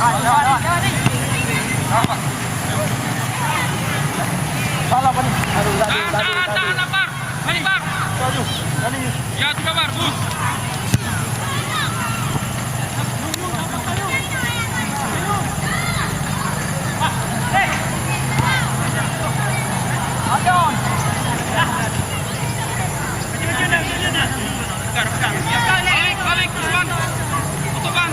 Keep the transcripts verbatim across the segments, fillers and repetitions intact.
Salah, Pak. Aduh, tadi, tadi, tadi. Bang. Mari, Bang. Laju. Laju. Ya, sudah, Bang. Gus. Balik, balik, Usman. Tutup, Bang.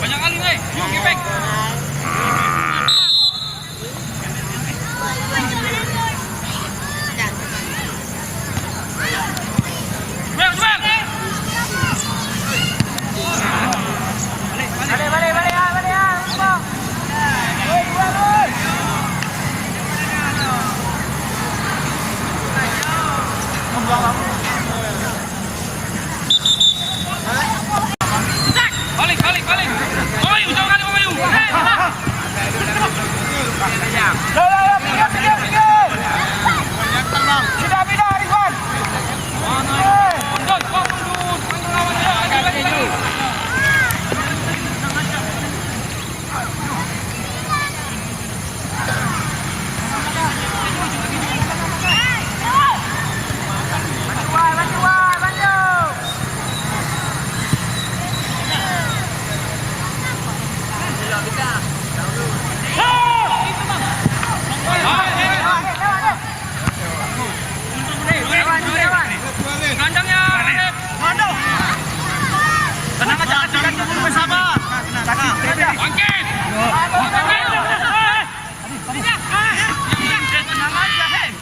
Banyak kali, weh. Yuk, gepeng. Balik, balik, balik. Bayu, jauh kali, Bayu. Hei, salah. Yo, yo, yo, pinggir, pinggir, pinggir. Pindah, pindah, Ridwan. Hei. Ridwan, kau tunduk. Lagi, lagi, lagi. Tenang aja, kasih, kasih dulu, sabar. Tenang. Bangkit. Tenang aja, hei.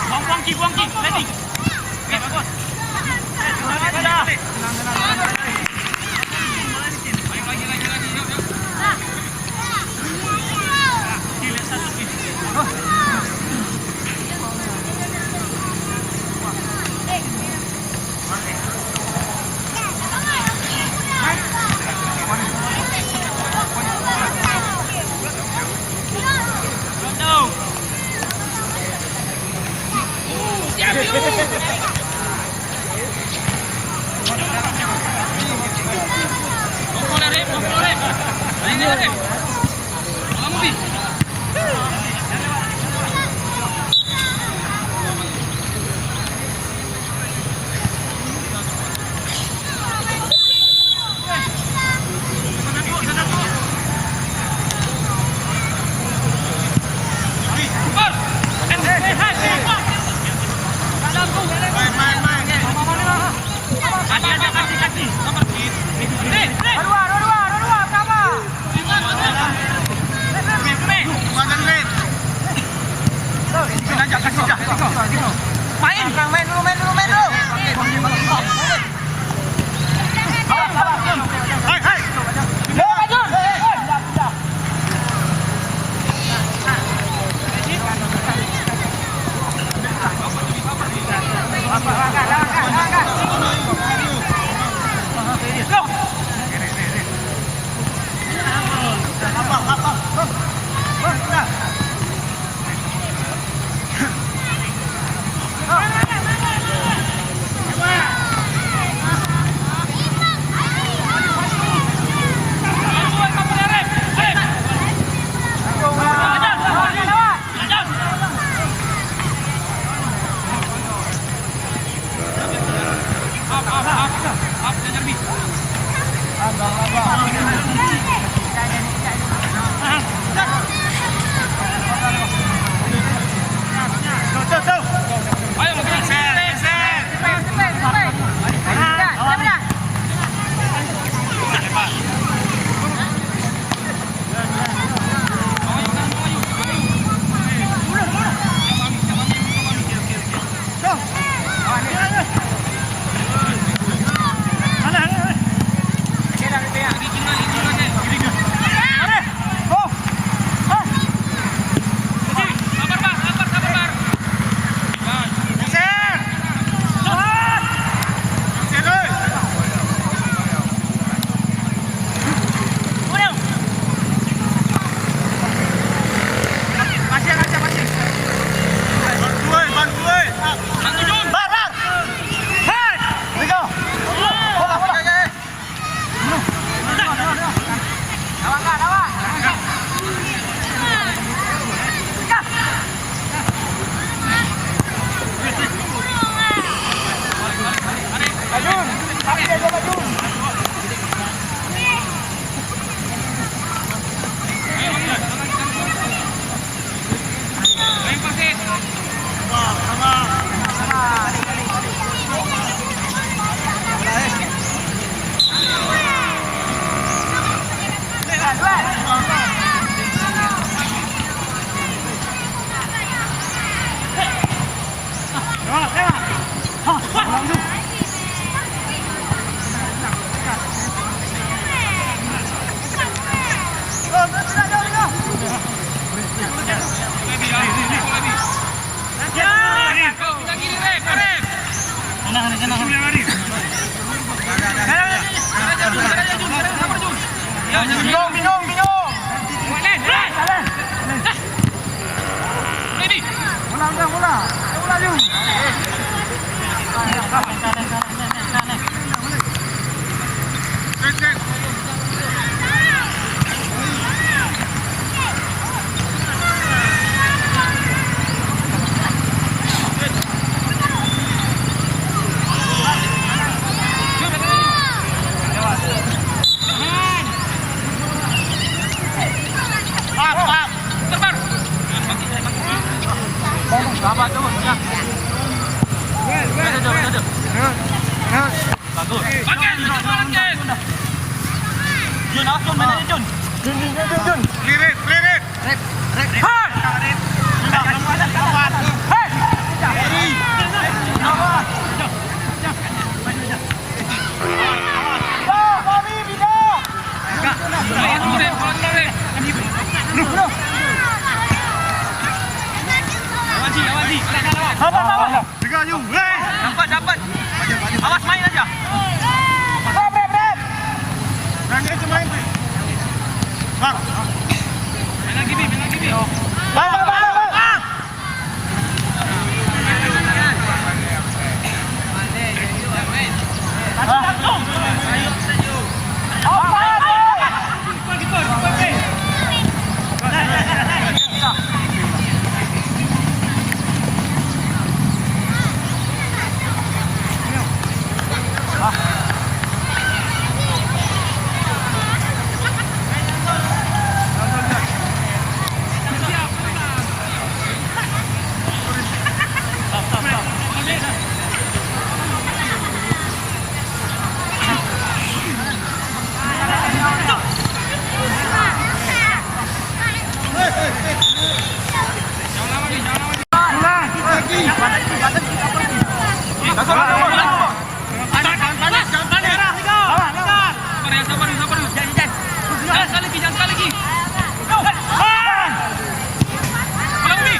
Buang, buang kick, buang kick. Ready. Oke, bagus. Tenang, tenang, tenang, tenang. Ayo, lagi, lagi, lagi. Yuk, yuk. Bingung, bingung, bingung. Ulang, ulang, ulang. Ulang, Jun. Sabar, turun, ya. Ada, ada, ada. Bagus. Makan, makan, makan. Jun, awas, Jun, mana dia, Jun? Jun, Jun, Jun, Jun, Jun. Clear it, clear it. Rep, rep, rep. Hai! Sudah, sudah, sudah. Hei! Lari. Dah, lari, pindah. Awas, turun, awas, turun. Awas, Ji, awas, Ji. Sabar, sabar. Tiga, Ju. Hei! Dapat, dapat. Awas main aja. Rep, rep, rep. Jangan itu main. Bang. Main lagi, Bi, main lagi, Bi. Bang, bang, bang, bang, bang. Sabar, sabar, sabar. Jangan sekali lagi, jangan sekali lagi. Ulang, Umi.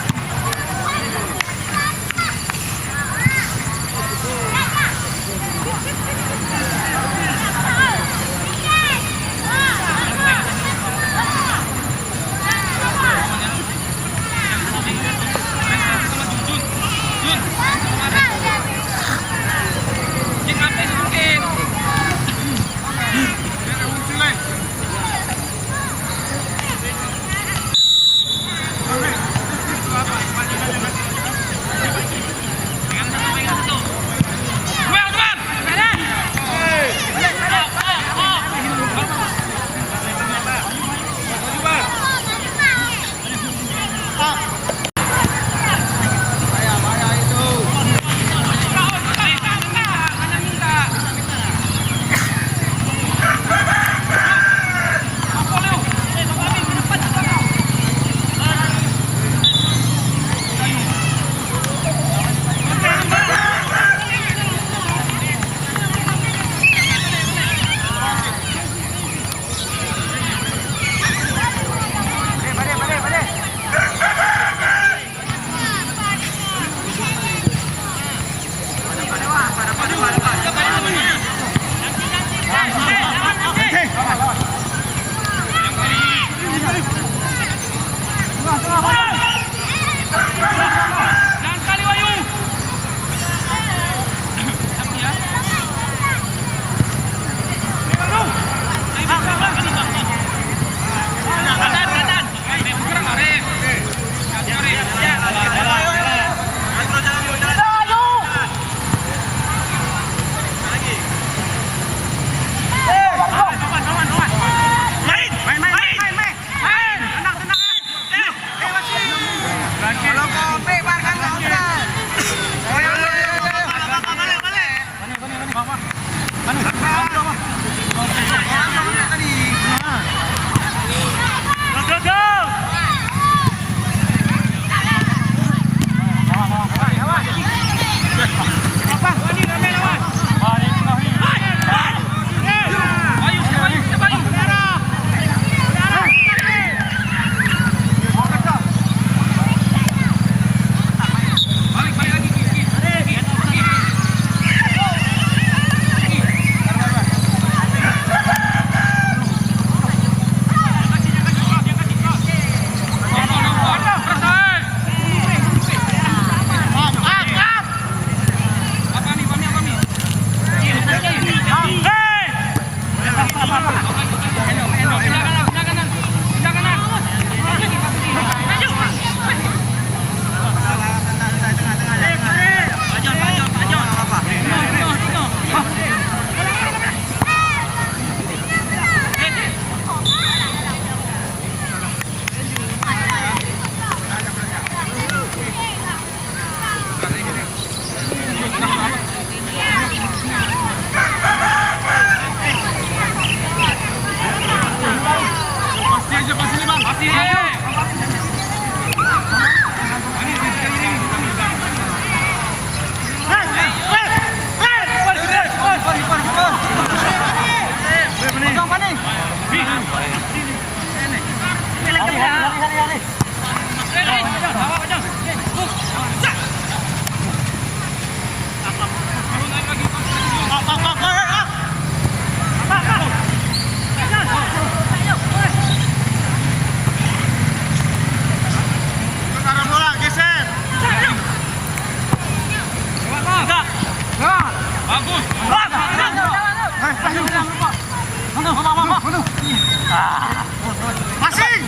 Passing!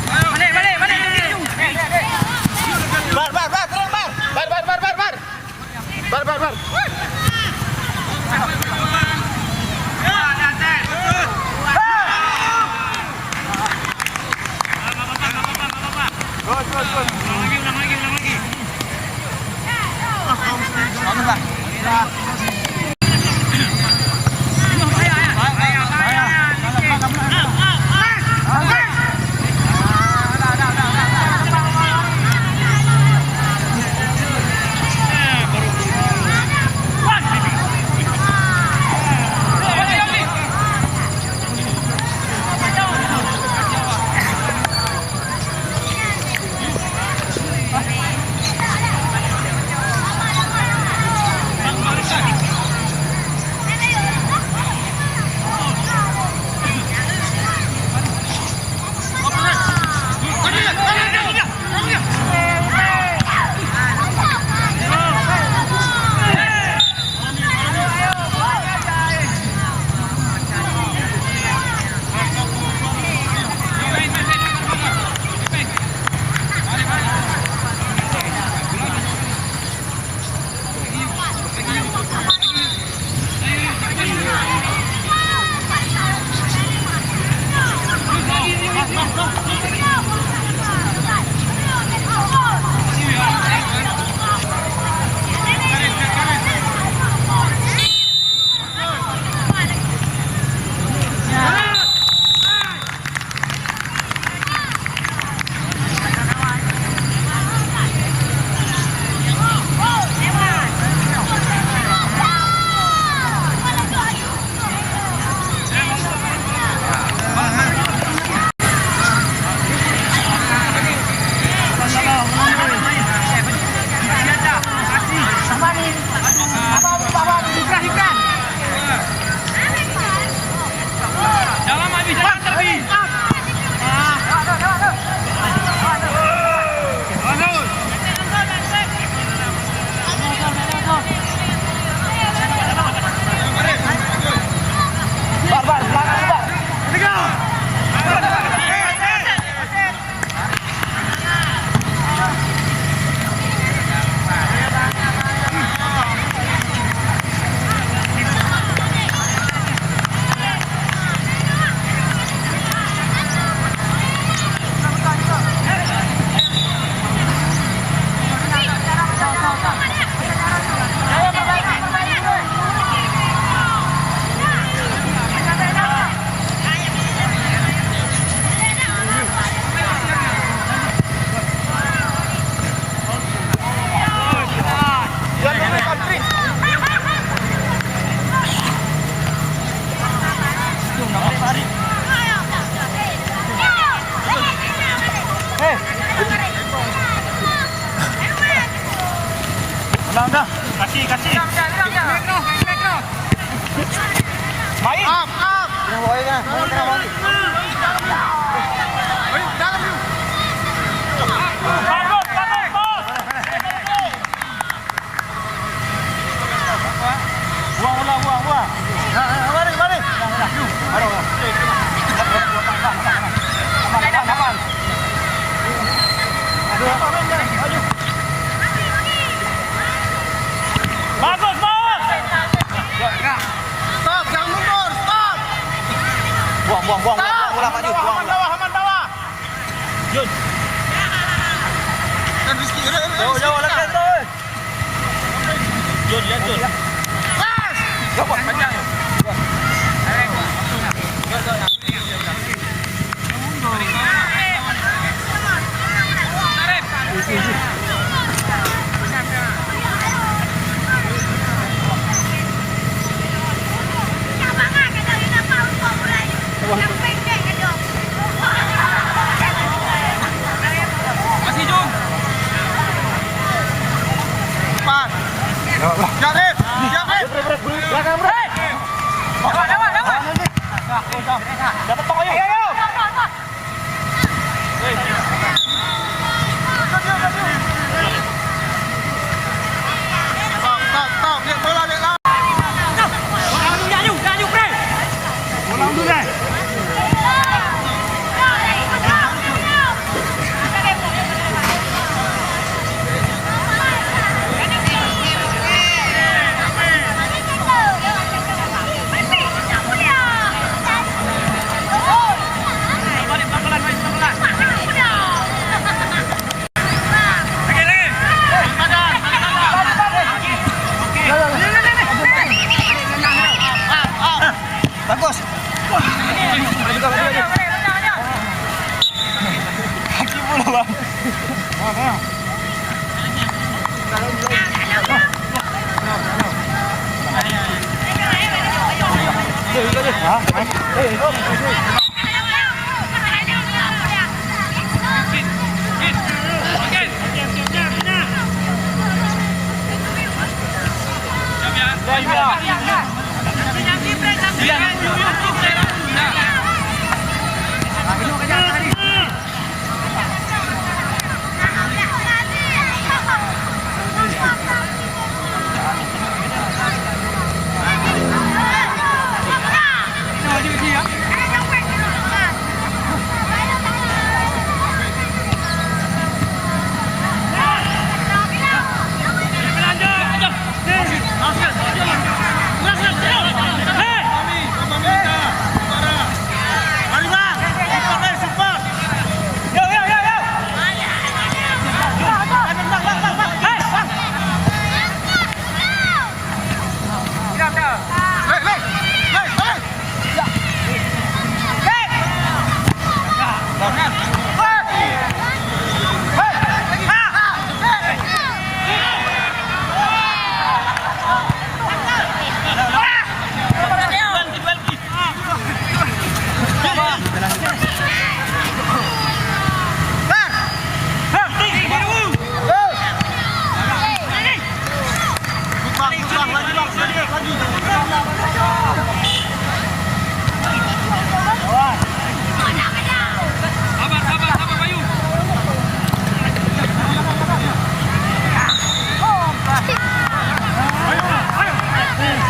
Balik, balik, balik. Bar, bar, bar, terus, bar. Bar, bar, bar, bar, bar. Bar, bar, bar. Ulang dah. Kasih, kasih. Main. Up, up. Yang bawa kan. Main kena balik. Bagus, bagus, bos. Buang bola, buang, buang. Ya, ya, mari, mari. Baru. Aman, aman, aman. Bagus, bos. Stop, jangan mundur, stop. Buang, buang, buang, buang, buang, buang, maju, buang, buang. Aman bawah, aman bawah. Jun. Dan Rizky, Rizky. Jauh, jauh, lagi, jauh, eh. Jun, lihat, Jun. Pas. Jauh, panjang. Jun, Jun, Jun. Masih, Jun. Empat. Siap, Rip. Siap, Rip. Belakang, Rip. Dapat tong, ayo. Ayo, ayo. Kaki pula, Bang. Ha? Main?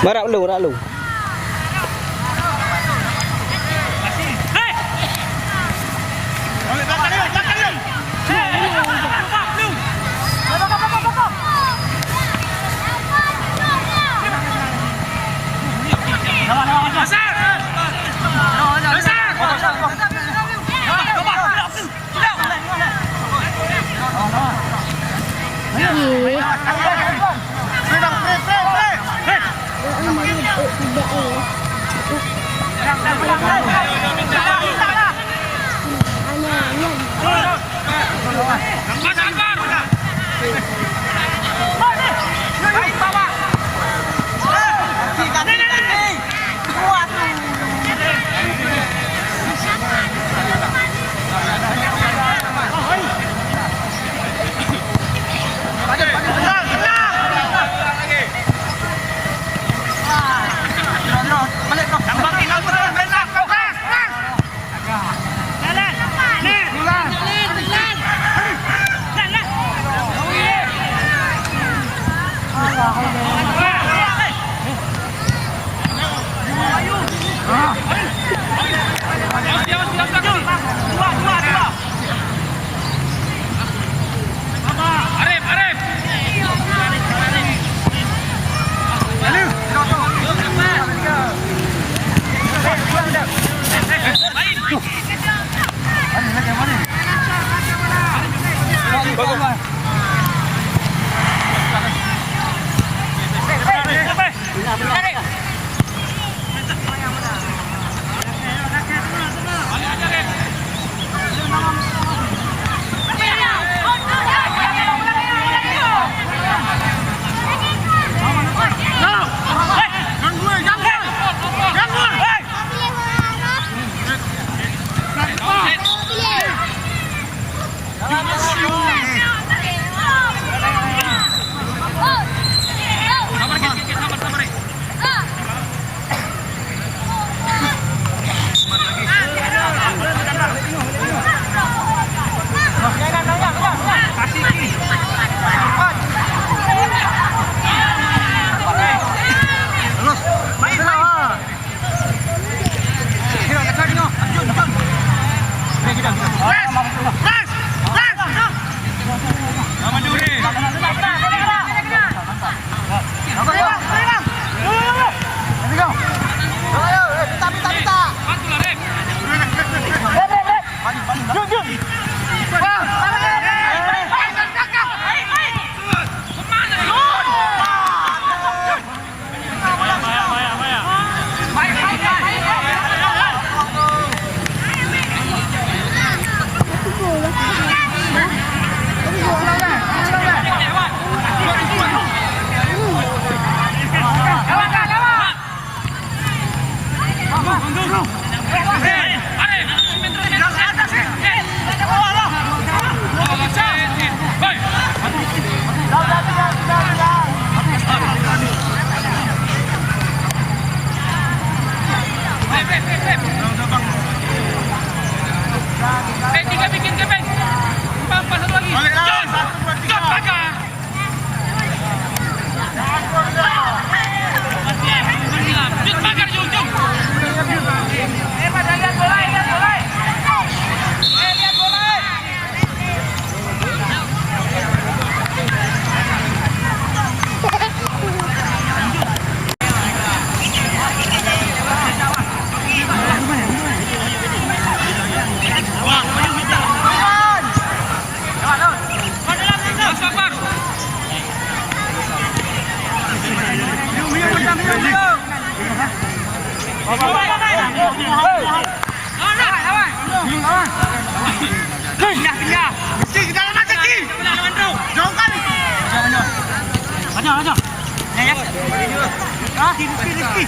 Barap lu, barap lu.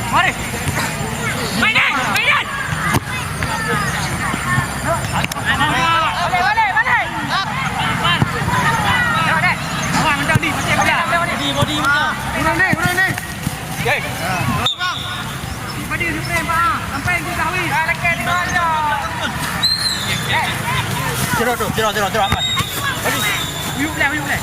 Mari. Balik, balik, balik. Awak mentok ni, pasti balik. Body, body, body. Udah ni, udah ni. Okey. Body supreme, Pak. Sampai di Tawi. Dah lagi di bawah. Jerok tu, jerok, jerok, jerok, aman. Body. Uyuk boleh, uyuk boleh.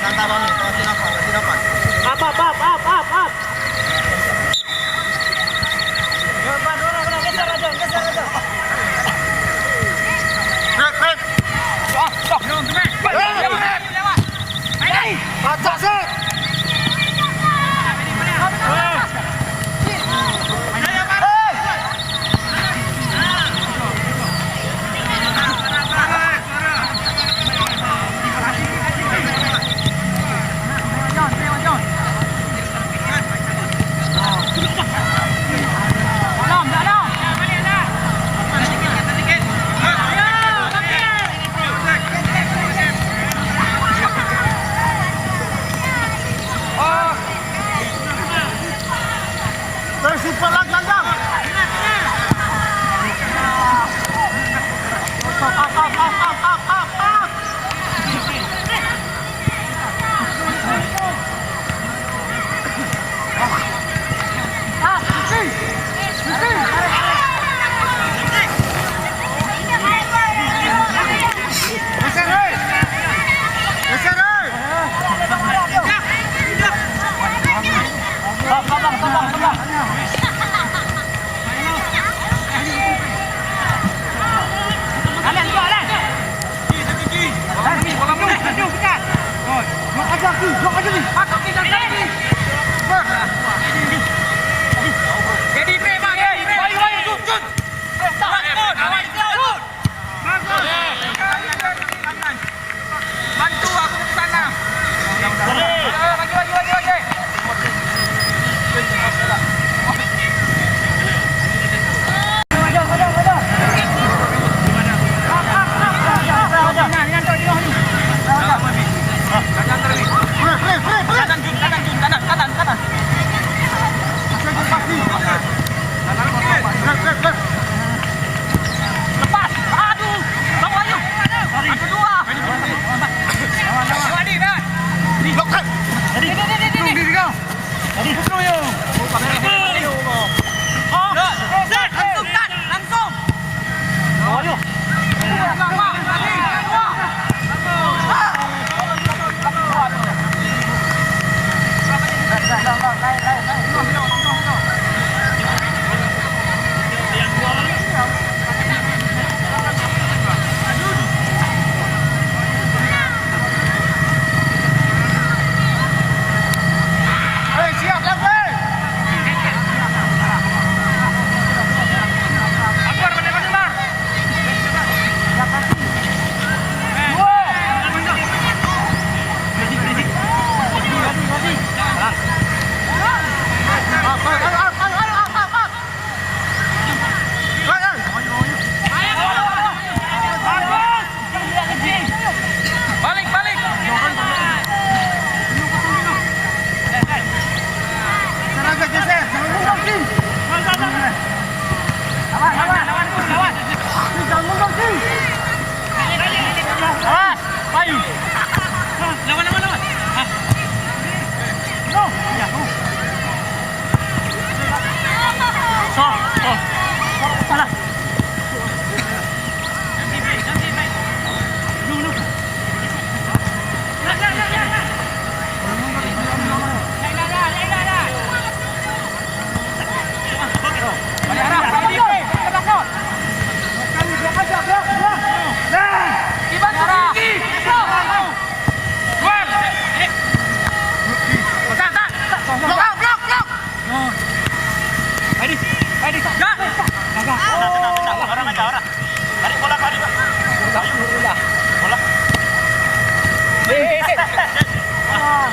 Kasih nafas, kasih nafas. Up, up, up, up, up, up. Geser aja, geser aja. Red, red. Stop, stop. Lewat, lewat. Lewat. Lewat. Lewat. Terus simpan lagi, Andang. Jadi, Bantu aku ke sana. Ayo, maju, maju, maju, maju. Kanan, Jun, kanan, Jun, kanan, kanan, kanan. Lepas. Aduh. Bang Wahyu. Ada dua. Ayo, Adi, dah. Blok, kan? Adi. Adi, Adi, Adi, Adi. Adi. Terus, yo. Oh. Set. Langsung, set. Langsung. Wahyu. Balik, balik. Lawan, lawan, lawan, lawan. Awas, bayu. Lawan, lawan, lawan. Ah. No, ya, no. So, so. Salah. Blok, blok, blok. Adi, Adi. Ya. Tenang, tenang, tenang. Orang aja, orang. Tarik bola ke Adi, Pak. Ayo. Bola. Eh, eh, eh. Ah.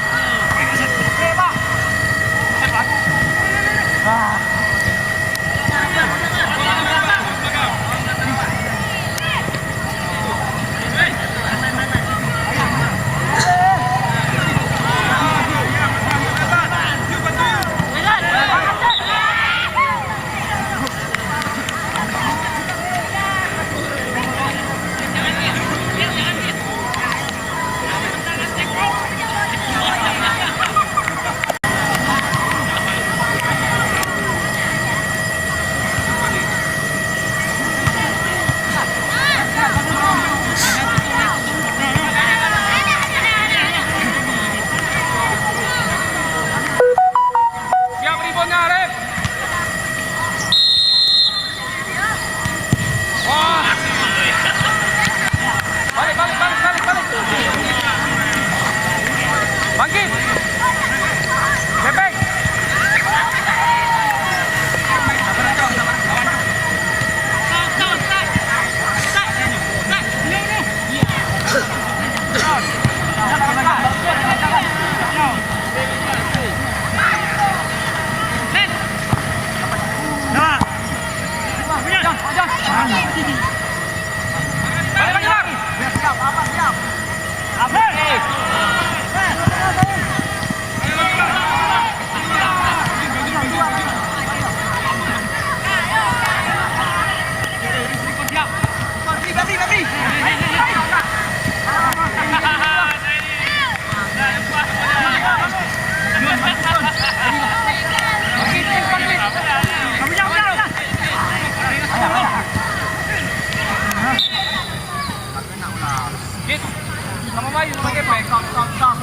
Stop, stop, stop.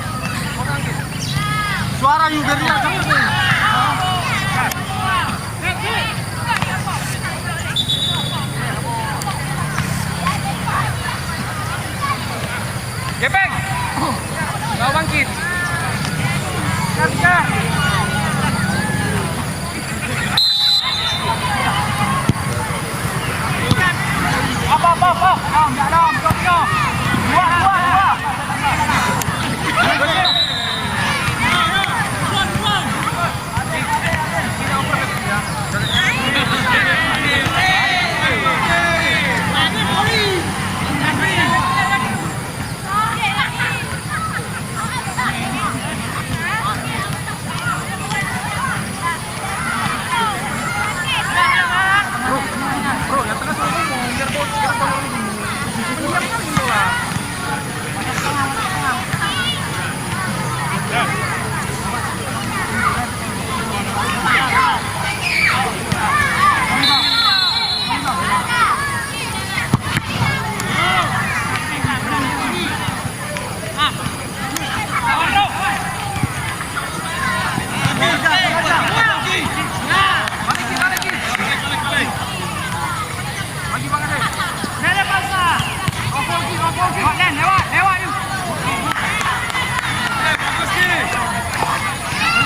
Suara you dari atas tu. Gepeng. Kau bangkit. Kejar, kejar. Apa, apa, apa? Dom, tak dom, dom, dom. Dua, dua, dua.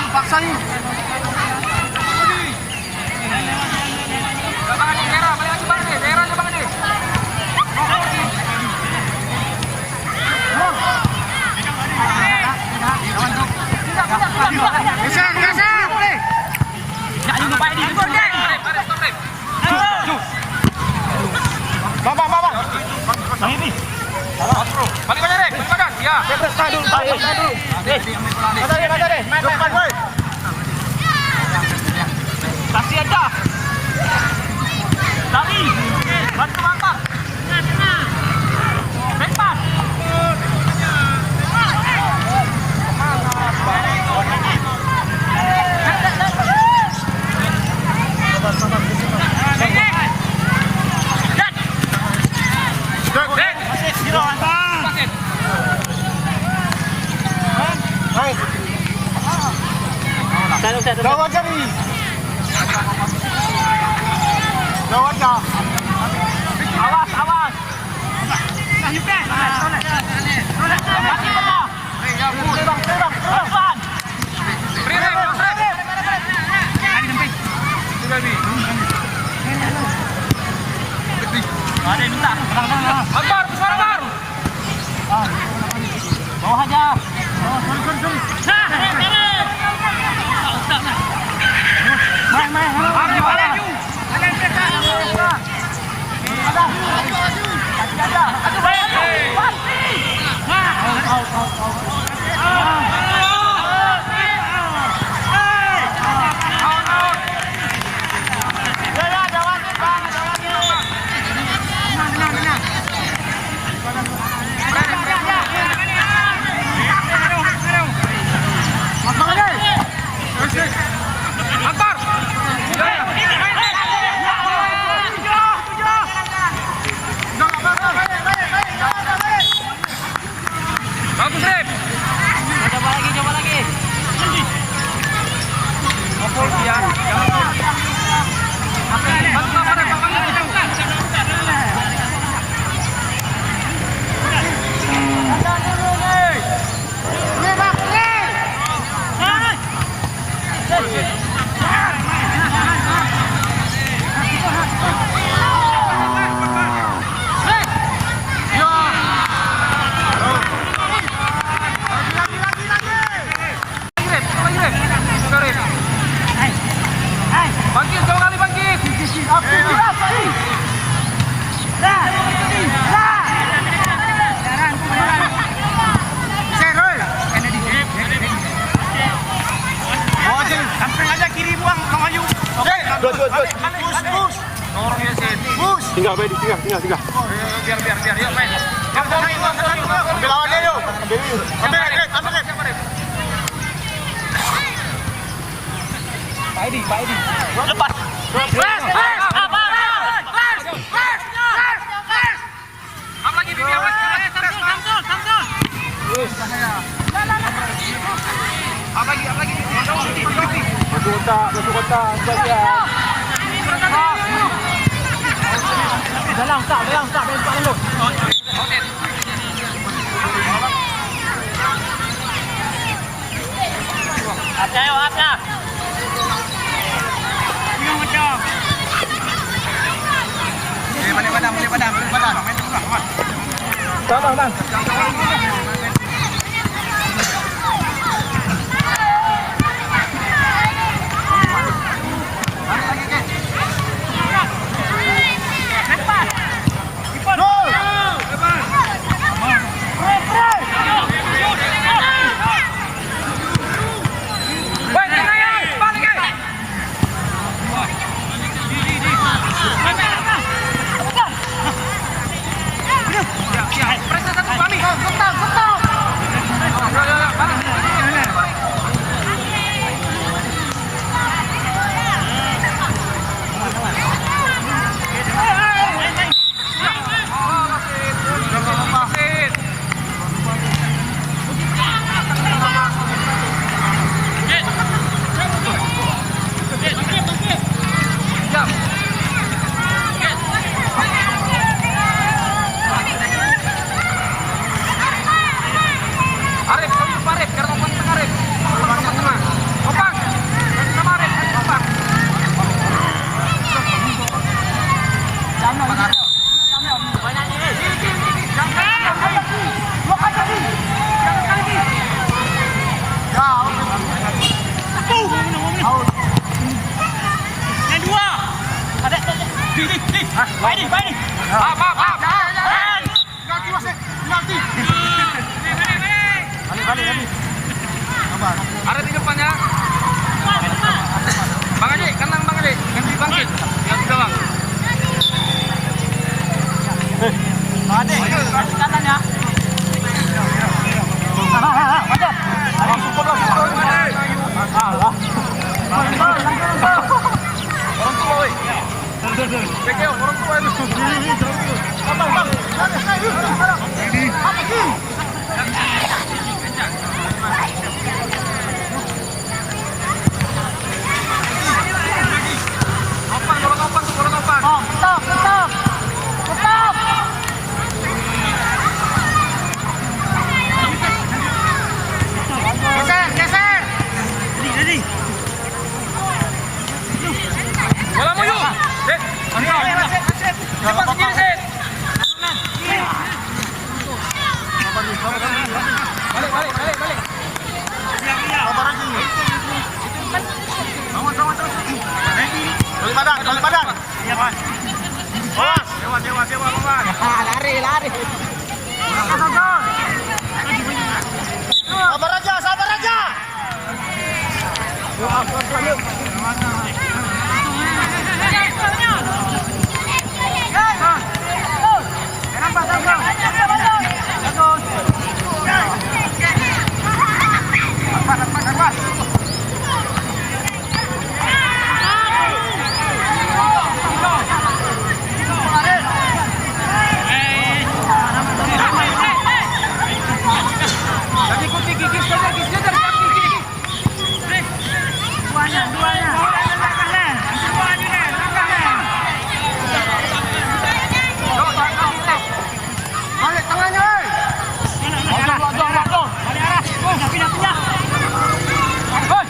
Paksa ni. Bang, bang, bang, bang. Balik, balik, balik, balik. Ya. Balik, balik, balik. Mata dia, mata dia. Depan, woi. Kasih aja. Lari. Bantu angkat. Bebas. Gawat jadi. Gawat dah. Awas, awas. Akbar, suara baru. Bawah aja. Main, main, main. Bagus, Rip. Coba lagi, coba lagi. Ngobrol dia. Jangan. Bantu apa, Rip? Bantu. Bangkit, dua kali bangkit. Sampai aja kiri buang, Bang Ayu. Jod, jod, jod. Push, push. Push. Tinggal, Freddy, tinggal, tinggal, tinggal. Biar, biar, biar, yuk, main. Ambil lawan dia, yuk. Ambil, ambil, ambil. Pak Edi, Pak Edi. Lepas. Press, press, press, press, press. Up lagi, Bibi, up lagi. Samsul, Samsul, Samsul. Masuk kotak, masuk kotak, sebagian. Dalam tak, dalam tak, dalam tak, dalam. Atas, atas. Eh, balik badan, balik badan, balik badan. Main tengah, Wan. Sabar, Bang. Arif, kau jumpa Arif, biar kau tengah, Arif. Kau tengah. Kopang. Sama Arif, Kopang. Yang dua. Ada. Di, di, di. Baik ni, baik ni. Maaf, maaf, maaf. Penalti, wasit. Penalti. Balik, balik, balik. Sabar. Ada di depannya. Bang Haji, kandang Bang Haji. Ganti Bang Haji. Ganti gawang. Eh, Bang Haji, ganti kanan ya. Ha, ha, ha, ha. Ada. Ada support lah, support. Alah. Orang tua, weh. Geser, geser. Ready, ready. Bola Melayu. Eh, cepat sendiri, Sid. Balik, balik, balik, balik. Balik badan, balik badan. Awas. Dewa, dewa, dewa, awas. Lari, lari. Sabar aja, sabar aja. Balik tangannya, hei! Aduh, aduh, aduh, aduh. Balik arah. Oh, dah pindah, pindah. Hei!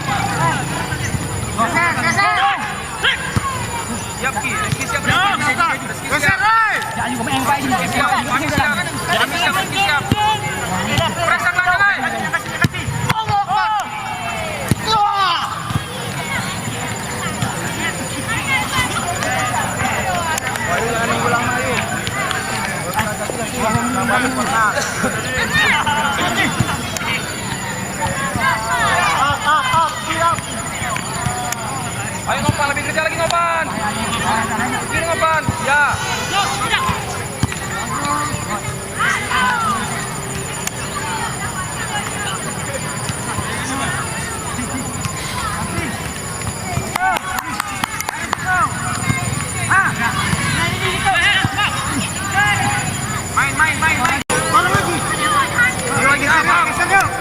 Geser, geser. Siap, Ki. Rizky siap, Rizky. Geser, hei! Rizky siap, Rizky siap. Rizky siap, Rizky siap. Press lagi, hei! Allahu Akbar! Ayo, Nopan, lebih kencang lagi, Nopan. Lebih, Nopan. Ya. Main, main, main, main. Lagi, lagi, lagi.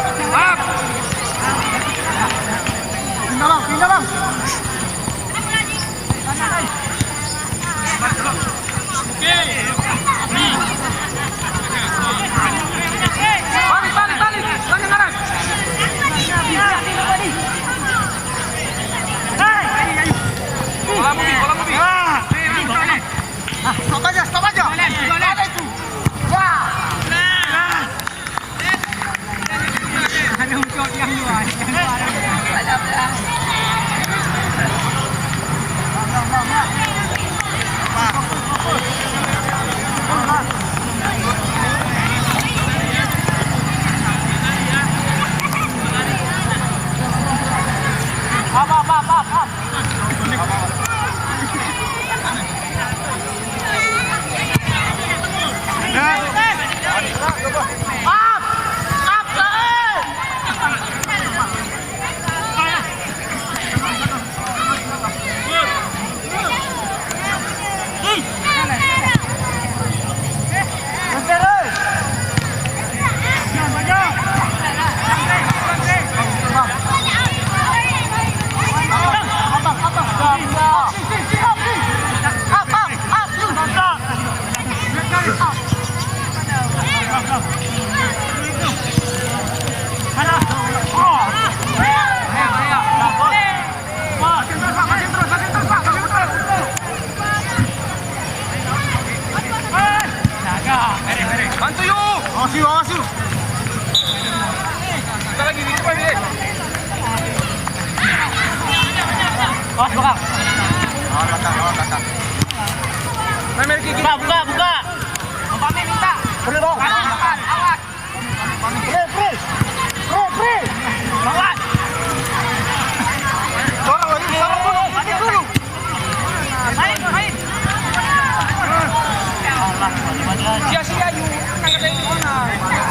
Bantu yuk. Awas yuk, awas yuk. Kita lagi di depan ni. Awas belakang. Awas belakang, awas belakang. Main, main, kiri, kiri. Buka, buka, buka. Bang Pamit minta. Boleh, Bang. Awas, awas. Free, free. Free, free. Lawan. Sorong lagi, sorong dulu, sorong dulu. Main, main. Sia-sia, Yu. Nang kata itu mana?